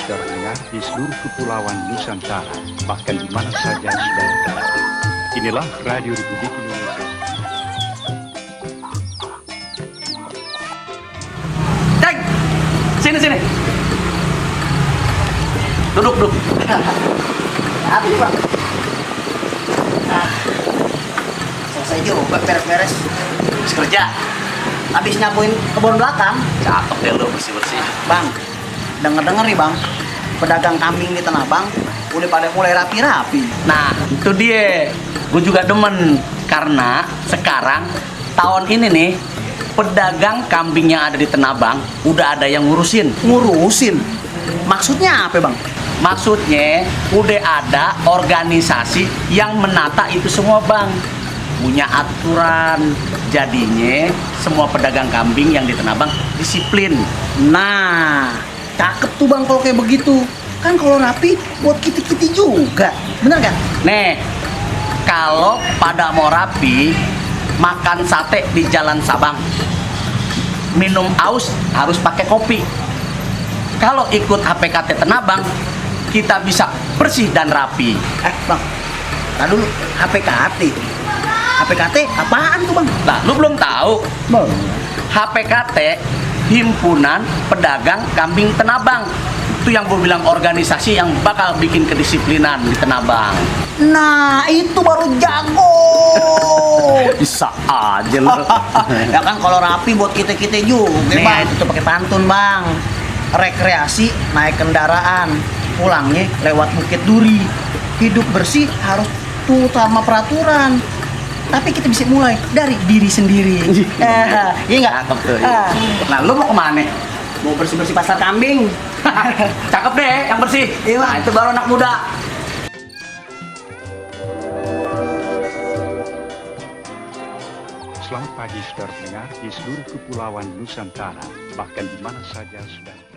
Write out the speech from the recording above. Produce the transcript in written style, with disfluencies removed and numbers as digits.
saudara pendengar di seluruh kepulauan Nusantara, bahkan di mana saja saudara berada. Inilah Radio Republik Indonesia. Ceng, sini. Duduk. Apa ini bang? Nah, selesai juga beres-beres. Habis kerja. Habis nyapuin kebun belakang. Cakep deh lo bersih-bersih. Bang, denger-denger nih bang, pedagang kambing di Tanah Abang udah pada mulai rapi-rapi. Nah, itu dia. Gue juga demen. Karena sekarang, tahun ini nih, pedagang kambing yang ada di Tanah Abang udah ada yang ngurusin. Ngurusin? Maksudnya apa bang? Maksudnya, udah ada organisasi yang menata itu semua bang. Punya aturan. Jadinya, semua pedagang kambing yang di Tanah Abang disiplin. Nah, cakep tuh bang kalau kayak begitu. Kan kalau rapi buat kita-kita juga. Bener kan? Nih, kalau pada mau rapi, makan sate di Jalan Sabang. Minum aus harus pakai kopi. Kalau ikut HPKT Tanah Abang, kita bisa bersih dan rapi. Bang, nah dulu HPKT. HPKT apaan tuh bang? Nah, lu belum tahu? Bang. HPKT, Himpunan Pedagang Kambing Tanah Abang. Itu yang gue bilang organisasi yang bakal bikin kedisiplinan di Tanah Abang. Nah, itu baru jago. Bisa aja lu. Ya kan kalau rapi buat kita-kita juga, Nih, bang. Itu pakai pantun, bang. Rekreasi naik kendaraan, pulangnya lewat Bukit Duri. Hidup bersih harus tuh sama peraturan. Tapi kita bisa mulai dari diri sendiri. Iya nggak? Cakep tuh. Nah, lu mau kemana? Mau bersih-bersih pasar kambing. Cakep deh, yang bersih. Iya, Bang. Nah, itu baru anak muda. Selamat pagi saudara pendengar di seluruh kepulauan Nusantara, bahkan di mana saja saudara.